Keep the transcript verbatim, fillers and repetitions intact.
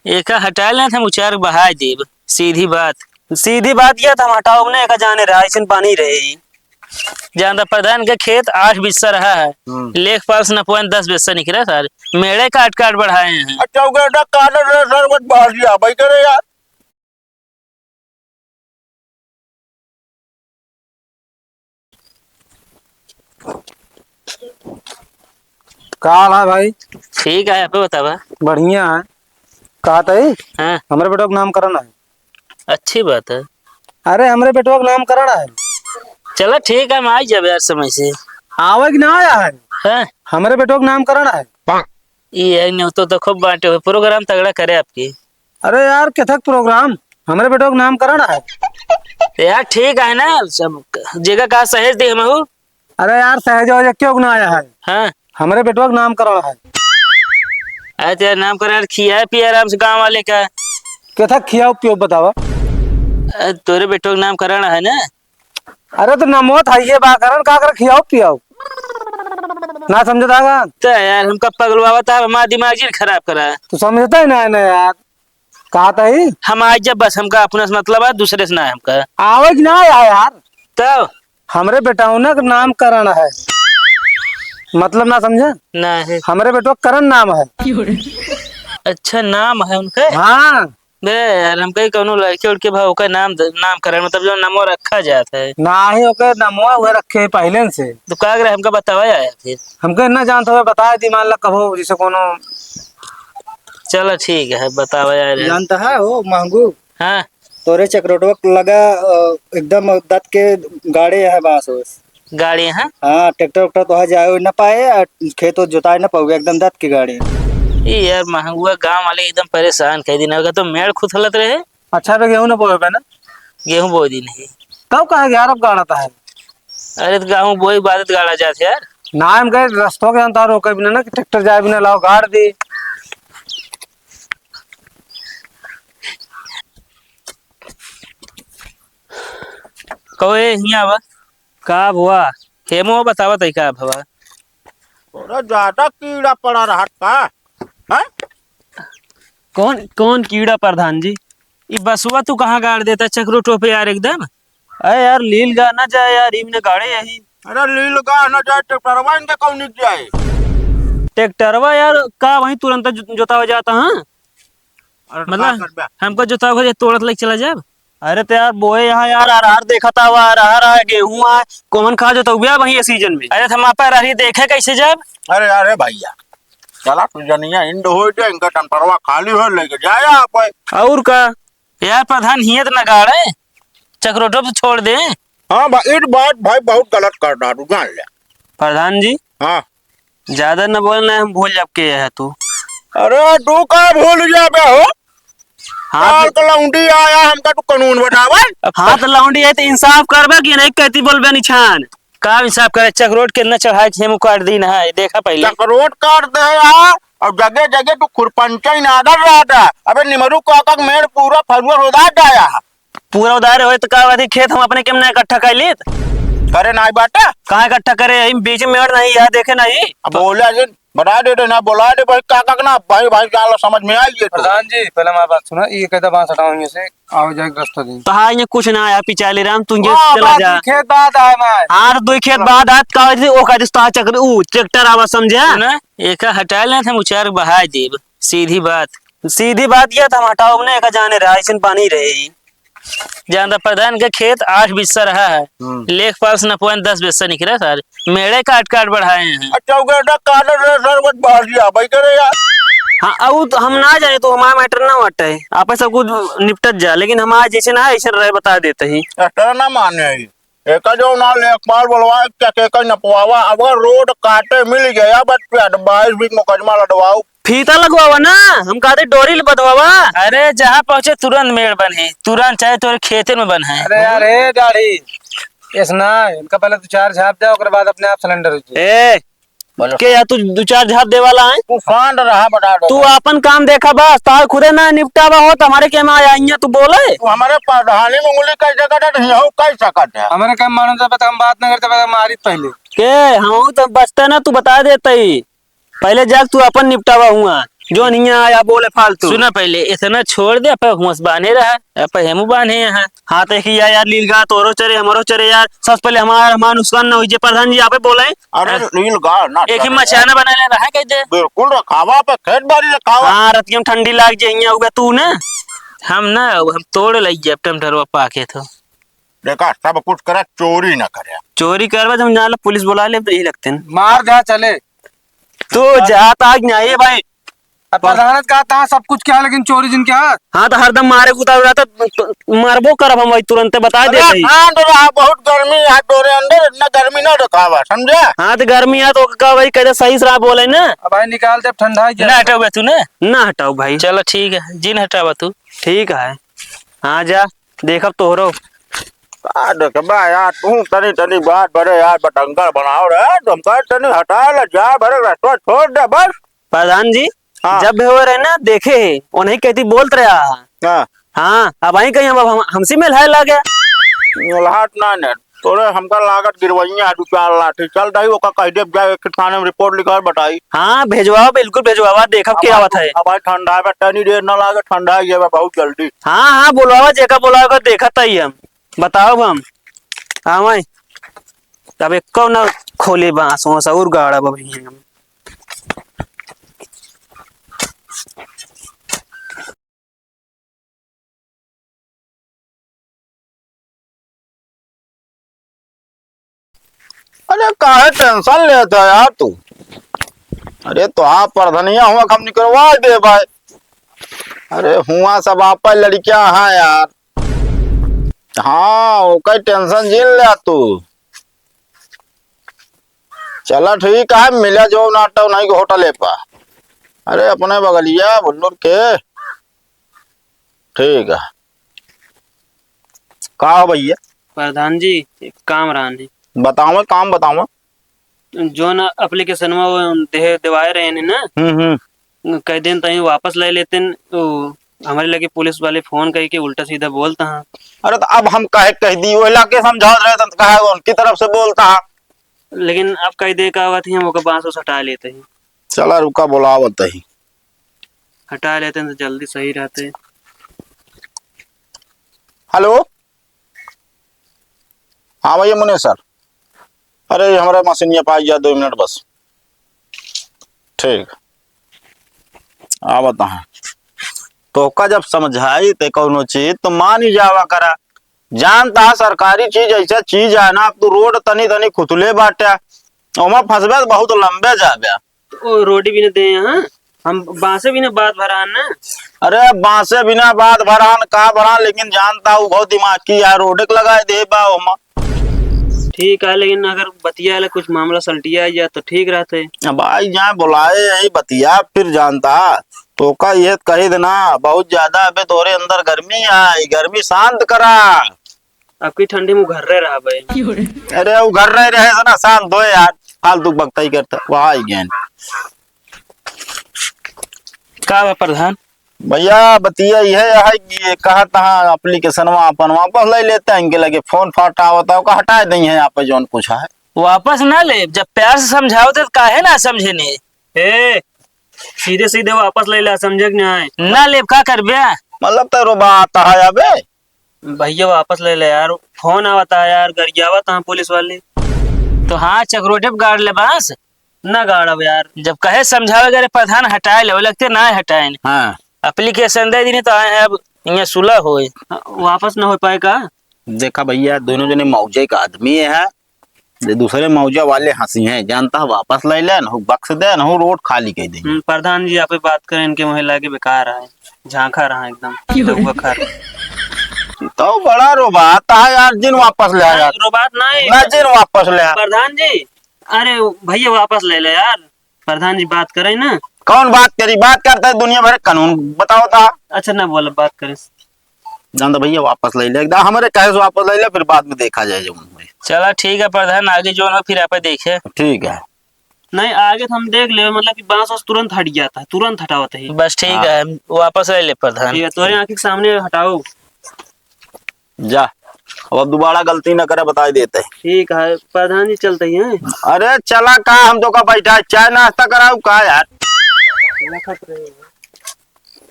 एका हटाए लेना था, हम उचार बढ़ाए देब। सीधी बात। सीधी बात यह था, हम हटाओ ने, एका जाने रहा, ऐसन पानी रहे ही। जानता प्रधान के खेत आठ बिस्सा रहा है। हम्म। लेखपाल से नपवान दस बिस्सा निकला सर। मेरे काट काट बढ़ाए हैं। अच्छा, वो बेटा काट रहे सर, बस बाहर जी आ भाई करे यार। का हाल है भाई? ठीक है, आप बतावा। बढ़िया है। का तई? हाँ। हमरे बेटवा के नामकरण है। अच्छी बात है। अरे, हमरे बेटवा के नामकरण है। चला ठीक है, हम आई जाबे यार समय से। आवे कि ना आया है? हाँ। हमरे बेटवा के नामकरण है। ई है न्योतो तो खूब बांटे हुए, प्रोग्राम तगड़ा करे आपकी। अरे यार, केथक प्रोग्राम? हमरे बेटवा के नामकरण है। यार ठीक है ना, सब जगह का सहेज दे हमहू। अरे यार, सहेज वहेज क्यों ना आया है? हाँ। हमरे बेटवा के नामकरण है। अरे तेरा नामकरण खिया पिया आराम से गाँव वाले का। केथक खियाओ पियो बतावा। अरे तोरे बेटवा के नामकरण है ना? अरे तो नमो था ये बा करन का कर खियाओ पियाओ। ना समझता का? तो यार हमका पगलवावा था, हमारा दिमाग जी खराब करा। तू समझता ही ना है ना यार। कहा था ही? हम आज जब बस हमका अपना से मतलब है, दूसरे से ना है हमका। आवे कि ना आया यार? तो? हमरे बेटौना का नामकरण है। मतलब ना समझे? ना है। हमरे बेटवा करण नाम है। अच्छा नाम है उनका? हाँ। बे यार, हम कहीं कौनो लड़के उड़के भाव ओकर नाम, नामकरण, मतलब जो नामो रखा जात है। नाही, ओकर नामवा उहे रखे है पहले से। तो का करे, हमका बतावा आया फिर। हमका इतना जानत हवे, बताए दी, मान ला कबो, जैसे कौनो। चलो ठीक है, बतावा आया रे। जानता है हो महंगू? हाँ। तोरे चकरोटवा लगा, अ, एकदम दत के गाड़े है बास ओस। गाड़ी, हाँ? हाँ, ट्रैक्टर उक्टर तो है जाए ना पाए, आ खेत ओत जोताए ना पाओगे, एकदम दत के गाड़ी। ई यार, महंगुआ गांव वाले एकदम परेशान कर दिन, अगर तो मेड़ खुथलत रहे। अच्छा, बे गेहूं ना बोए बे ना? गेहूं बोए दिन ही। तब कहा यार, अब गाड़ा था है? अरे, तो गेहूं बोई बाद गाड़ा जात यार। ना, हम कहे रस्तों के अंतर रोके बिना ना कि ट्रैक्टर जाए बिना लाओ गाड़ दी। कहो, ए, हियाँ आवा। का भुआ? हेमो बतावा तई का भवा? अरे, ज्यादा कीड़ा पड़ा रहत का? हैं? कौन, कौन कीड़ा प्रधान जी? ई बसुआ तू कहाँ गाड़ देता चकरो टोपे यार एकदम? अरे यार, लील गा ना जाए यार, इमने गाड़े यही। अरे, लील गा ना जाए, ट्रैक्टरवा इनके कौन निक जाए? ट्रैक्टरवा यार, का वहीं तुरंत जो-, जोतावा जाता, हाँ? अरे, मतलब, का करबे? हमको जोतावा हो जाए, तोड़त लेके चला जाब। अरे तो यार, बोए यहाँ यार, अरहर देखत आवा, अरहर है, गेहूं है, कौन खा जोतउबे अब वहीं ये सीजन में? अरे, तो हम आपा अरहरी देखे कैसे जाब? अरे, अरे भैया, चला तू जनिया इंड हो जाए, इनका टंटरवा खाली हो, लेके जाए आप। और का? यार प्रधान, हियत न गाड़े, चकरोटो पे छोड़ दे। हाँ भाई, ई बात भाई बहुत गलत कर रहा तू, जान ले। प्रधान जी। हाँ। ज्यादा न बोल, ना हम भूल जाब के है तू। अरे तू का भूल जाबे हो? हाँ, काल तो का लौंडी आया, हमका तू कानून बतावे। हाँ, तो लौंडी है तो इंसाफ करबे कि नहीं, कहती बोलबे निछान। का इंसाफ करे, चकरोट कितना चढ़ाए के हम काट दी ना है, देखा पहले। चकरोट काट दे यार, और जगह जगह तू खुरपंचा ही नादर रहा था। अबे निमरू काका के मेड़ पूरा फरुआ रोदा जाया है। पूरा उधार होए तो का अथी खेत हम अपने केम ना इकट्ठा कर लीत? करे नाई बाटा। कहाँ इकट्ठा करे? यही बीच में मेड़ नहीं, यह देखे नहीं। अब बोला जिन, बता दे दे ना, बोला दे भाई, का का ना, भाई, भाई, का लो समझ में आई ये तो। प्रधान जी, पहले हमारी बात सुना, ये कहता बांस हटाओ यहाँ से, आओ जाए रास्ता दे। तो हाँ, ये कुछ ना आया, पिचाली राम, तू ये वाह, चला बात जा। खेत बात आए मार। हाँ, तो दो खेत बाद आत का होती, वो कहती, तो चक्कर, ऊ, ट्रैक्टर आवा समझा? सुना, एक हटा ले, हम उचार बहाए देब, सीधी बात। सीधी बात यह था, हम हटाओ ने, एक जाने रहा, ऐसन पानी रहे ही। जानता प्रधान के खेत आठ बिस्सा रहा है, हम्म। लेखपाल से नपवान दस बिस्सा निकला सर, मेड़े काट काट बढ़ाए हैं। अच्छा, वो कहता काट रहे सर, बस बाहर जी आ भाई करे यार। हाँ, अब तो हम ना जाने, तो हमारा मैटर ना वाटे, आप सब कुछ निपटत जा, लेकिन हमारा जैसे ना है, ऐसे रहे, बता देते ही। ऐसा ना माने ही। एका जो ना लेखपाल बोलवा, क्या के का नपवावा, अगर रोड काटे मिल गया, बस पे बाईस बीस मुकदमा लड़वाओ। फीता लगवावा ना, हम कहते डोरी ल बंधवावा। अरे, जहाँ पहुँचे तुरंत मेड़ बने, तुरंत चाहे तोरे खेते में बने। अरे यार, ए दाढ़ी, ऐसा ना, इनका पहले तू चार झाप दे, ओकर बाद अपने आप सिलेंडर हो जाए। ए, बोलो। के यार, तू दो चार झाप दे वाला है? तू शांत रहा, बता दो। तू अपन काम देखा बस, तार खुदे ना निपटावा हो, तो हमारे के में आया, इहाँ तू बोले? तू हमारे प्रधानी में उंगली कैसे कटे, तो यहू कह सकत है। हमारे काम मालूम जब तक हम बात ना करते, तब तक मारित पहले। के, हम तो बचते ना, तू बता देते ही। पहले जाके तू अपन निपटावा हुआ। जो नहीं आया बोले फालतू। सुना पहले, इतना छोड़ दे, अब हुआं से बांधे रहा, अब हमू बांधे यहाँ। हाँ, तो एक ही यार, लील गा तोरो चरे, हमरो चरे यार। सबसे पहले हमारा, हमारा नुकसान ना होइजे प्रधान जी, आपे बोले। अरे, अ, लील गा ना एक ही चरे मचाना यार। बना ले रहा है, कह दे। बिल्कुल रखावा पे, खेत बाड़ी रखावा। हाँ, रतिया में ठंडी लाग जाइए, उबे तू ना। हम ना, हम तोड़ लई जाब टमटरवा पाके तो। देखा, सब कुछ करे, चोरी ना करे। चोरी करबा, जब जान ला पुलिस बुला ले, तो यही लगते हैं। मार जा चले। तू जात आग नहीं है भाई। अब प्रधान का था सब कुछ क्या, लेकिन चोरी जिनके हाथ। हाँ, तो हरदम मारे को उतावला रहता, तो मारबो करब हम भाई, तुरंते बता दे अरे भाई। ठंड रहा, बहुत गर्मी है तोरे अंदर, इतना गर्मी ना दिखावा, समझा? हाँ, तो गर्मी है तो का भाई, कहते सही से रहा बोले ना। अब भाई निकाल दे, ठंडा ही ना गया। हटाओ बे तू ना। ना हटाओ भाई। चलो ठीक है, जिन हटावा तू। ठीक है, हाँ जा, देखब तोहरो। का देखबा यार, तू तनी तनी बात बड़े यार बटंगर बनाओ रे, तुम कह तनी हटा ले जा, बड़े रस्ता छोड़ दे बस। प्रधान जी, हाँ। जब भी हो रहे ना, देखे है, उन्हीं कहती बोलत रहा। हाँ। हाँ, अब आई कहीं हम, हम, हमसे मिल है लागे। मिलहाट ना ने, तोरे हमका लागत गिरवइया है दो चार लाठी। चल दही ओका कह देब जाए, एक थाने में रिपोर्ट लिखा और बताई। हाँ, भेजवाओ, बिल्कुल भेजवाओ, देखब के आवत है। अब भाई ठंडा में तनी देर ना लागे, ठंडा ही है बहुत जल्दी। हाँ, हाँ, बुलावा, जेका बुलावा, देखत ही हम, बताओ हम। हाँ भाई, तब एको ना खोले बांस, वहाँ से और गाड़ा बा भैया हम। अरे काहे टेंशन लेत है यार तू? अरे तो आप प्रधनिया हुआ, हम निकलवा दे भाई। अरे हुआ सब आप लड़कियां हैं यार। हाँ, ओकर टेंशन जिन ले तू। चला ठीक है, मिला जो नाटक नहीं के होटल पर। अरे अपने बगलिया बुल्लुर के। ठीक है। का हो भैया? प्रधान जी, एक काम रहने। बतावा, काम बतावा। जौन एप्लीकेशनवा वो दे, देवाए रहे ने ना, हम्म, हम्म। कह देन तहीं वापस ले लेते न, वो हमरे लगे पुलिस वाले फोन करके उल्टा सीधा बोलता है। अरे तो अब हम काहे कह दी, वो इलाके समझावत रहे तो कहा उनकी तरफ से बोलता है। लेकिन अब कह दे का होगा थी, हम ओकर बांस उस हटा लेते हैं। चला रुका, बुलावत ही। हटा लेते हैं तो जल्दी सही रहते। हेलो, हाँ भैया मुनीर सर, अरे ये हमारा मशीनिया पाई जा, दो मिनट बस। ठीक, आवत हैं। तोहका जब समझाई ते कौनो चीज तो मान ही जावा करा। जानता सरकारी चीज ऐसा चीज है ना, अब तू रोड तनी तनी खुतले बाटे, ओमा फंसबे तो बहुत लंबे जाबे। ओ रोडी भी न दे यहाँ, हम बांसे बिना बात भरान ना। अरे बांसे बिना बात भरान का भरान, लेकिन जानता हूँ बहुत दिमाग की यार, रोडे के लगाए दे बा ओमा। ठीक है, लेकिन अगर बतिया ले कुछ मामला सलटिया या तो ठीक रहते। अब आई जाए बुलाए यही बतिया, फिर जानता तो का ये कही देना बहुत ज्यादा। अबे तोरे अंदर गर्मी आई, गर्मी शांत करा। अब की ठंडी में घर रहे रहा भाई। अरे वो घर रहे रहे से ना शांत हो यार, फालतू बकताई करता वहाँ आई गए। का बा प्रधान? भैया बतिया यह है कि ये कहा तहाँ एप्लीकेशनवा अपन वापस ले लेते हैं, इनके लगे फोन फाटा होता है, ओका हटाए दें हैं आप जौन कुछ है। वापस ना ले, जब प्यार से समझाओ तो काहे ना समझे ने? ए, सीधे सीधे वापस ले ला, समझे कि नहीं? ना लेब का करबे? मतलब तो रोबा आता है अबे। भैया वापस ले ले यार, फोन आवता है यार, गरियावत हैं पुलिस वाले। तो हाँ, चकरोटे पे गाड़ ले बांस। ना गाड़ब यार। जब कहे समझावे गए प्रधान हटाए ले, लगते ना हटाए। हाँ। एप्लीकेशन दे दीनी तो आए हैं, अब यहाँ सुलह होए। हाँ, वापस ना हो पाए का? देखा भैया, दोनों जने मौजे का आदमी है, ये दूसरे मौजा वाले हंसी हैं, जानता है वापस ले ले, नहु बख्श दे, नहु रोड खाली कर दे। हम्म, प्रधान जी आप ही बात करें, इनके मुँह लागे बेकार है, झांखा रहा एकदम, लौआ खा रहा। तो बड़ा रोबात है यार, जिन वापस ले आ यार। रोबात ना है। ना जिन वापस ले आ। प्रधान जी, अरे भैया वापस ले ले यार, प्रधान जी बात करें ना। कौन बात करी? बात करता है दुनिया भर के कानून बताओ था। अच्छा ना बोला, बात करें। जानता भैया वापस ले ले, एकदम हमारे कहे से वापस ले ले, फिर बाद में देखा जाए जो मन होए। चला ठीक है प्रधान, आगे जो ना फिर आप देखे। ठीक है। नहीं आगे तो हम देख ले, मतलब कि बांस वास तुरंत हट जाता है, तुरंत हटावत है। बस ठीक हाँ। है, वापस ले ले प्रधान। ठीक है, तोरे आँखी के सामने हटाओ। जा, अब, अब दोबारा गलती न करे, बताई देते हैं। ठीक है प्रधान जी, चलते हैं। अरे चला का, हम तो का बैठा है, चाय नाश्ता कराऊ का यार? लखत रहे।